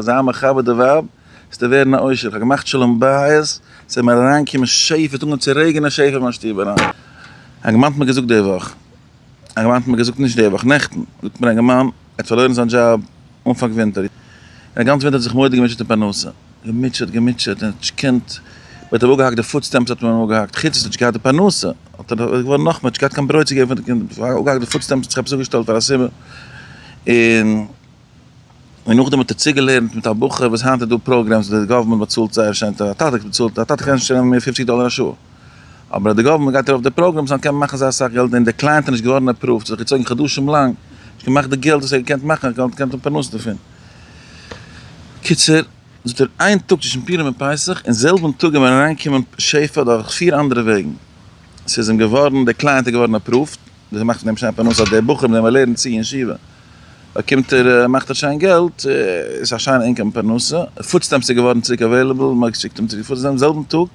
זיי מכבד די ווייב, וועסטו ווערן א עושר, איך האב געמאכט שלום בית, ס'איז מיר אריינגעקומען שפע, ס'האט אנגעהויבן צו רעגענען שפע אין מיין שטוב אריין. א אינגערמאן האט מיר געזאגט די וואך, א אינגערמאן האט מיר געזאגט נישט די וואך, נעכטן, זאגט מיר א אינגערמאן, ער האט פארלוירן זיין דזשאב אנפאנג ווינטער, און א גאנץ ווינטער האט ער זיך מורא'דיג געמוטשעט אין פרנסה, געמוטשעט, געמוטשעט, און האט נישט געקענט, מען האט אים אפגעהאקט די food stamps האט מען אים אפגעהאקט, חוץ וואס ער האט נישט געהאט די פרנסה, האט ער איז געווארן נאכמער, נישט געהאט קיין ברויט צו געבן פאר די קינדער, אפגעהאקט די food stamps האט זיך עפעס אפגעשטעלט פאר א סיבה, און. און נאכדעם האט ער צוגעלערנט מיט א בחור וואס היינט איז דא programs וואס די government באצאלט זייער שיין, א טאטע באצאלט, א טאטע קען נישט נעמען מער פופציג דאלער א שעה, אבער אז די government גייט ארויף די programs דאן קען מען מאכן זייער אסאך געלט און די client איז נישט געווארן approved, ס'האט זיך געצויגן חדשים לאנג, נישט געמאכט די געלט וואס ער האט געקענט מאכן, ער האט געקענט האבן פרנסה דערפון. קיצור, זאגט ער, איין טאג צווישן פורים און פסח, אין זעלבן טאג איז מיר אריינגעקומען שפע דורך פיר אנדערע וועגן, ס'איז אים געווארן, די client איז געווארן approved, דאס מאכט פון דעם שיין פרנסה אז דער בחור מיט וועם ער לערנט צו אין ישיבה באקומט ער מאכט ער שיין געלט, איז א שיינע income פרנסה, food stamps איז געווארן צוריק available, מען שיקט אים צוריק food stamps, זעלבן טאג,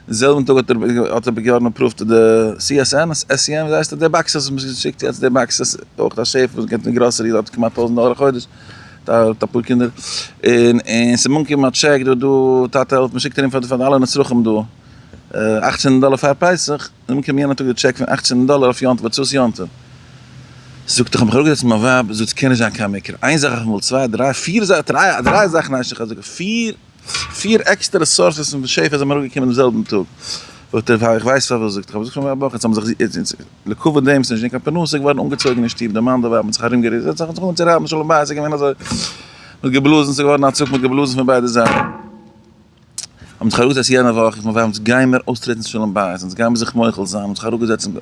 זעלבן טאג האט ער האט ער געווארן approved די CSN, SCN ווי הייסט עס, די boxes וואס מען שיקט יעצט די boxes, אויך א שעף וואס געבט אין גראסערי דארט כמעט טויזנט דאלער א חודש, האט אפאר קינדער, און און ס'איז אנגעקומען א טשעק דא דא טאטע העלפט מען שיקט ארום פאר די אלע נצרכים דא אכצען דאלער פאר פסח. נאכדעם קומט יענע טאג די טשעק פון אכצען דאלער אויף יום טוב הוצאות יום טוב. זאגט איך האב מיך אראפגעזעצט מיט מיין ווייב, זאגט ס'קען נישט זיין קיין מקרה, איין זאך אויף אמאל, צוויי דריי פיר זאכן, דריי זאכן הייסט איך אזוי, פיר פיר עקסטערע sources פון שפע זענען אראפגעקומען דעם זעלבן טאג. זאגט ער איך ווייס פארוואס, זאגט איך האב געזאגט פאר מיין ווייב אויך, אונז האבן זיך לכבוד דעם ס'נישט געווען קיין פרנסה געווארן אנגעצויגן אין שטוב, די מאן די ווייב האבן זיך ארומגעריסן, זיי האבן זיך אנגעהויבן צו רייבן, שלום בית איז געווען אזוי, מ'האט געבלאזן, ס'איז געווארן א צוק, מ'האט געבלאזן פון ביידע זייטן. האבן זיך אראפגעזעצט יענע וואך, איך מיין אונז גיימער אויסטרעטן צו שלום בית, אונז גיימער זיך מוחל זיין, האבן זיך אראפגעזעצט און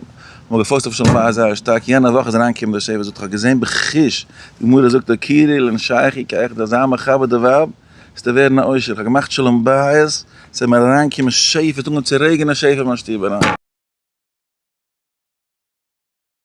מ'האט געפאוסט אויף שלום בית זייער שטארק, יענע וואך איז אריינגעקומען דער שבט, זאגט איך האב געזען בחוש, די גמרא זאגט הכירו לנשייכי כאחד אז זיי מכבד די ווייב, וועסטו ווערן א עושר, איך האב געמאכט שלום בית, ס'איז מיר אריינגעקומען שפע, ס'האט אנגעהויבן צו רעגענען שפע אין מיין שטוב אריין.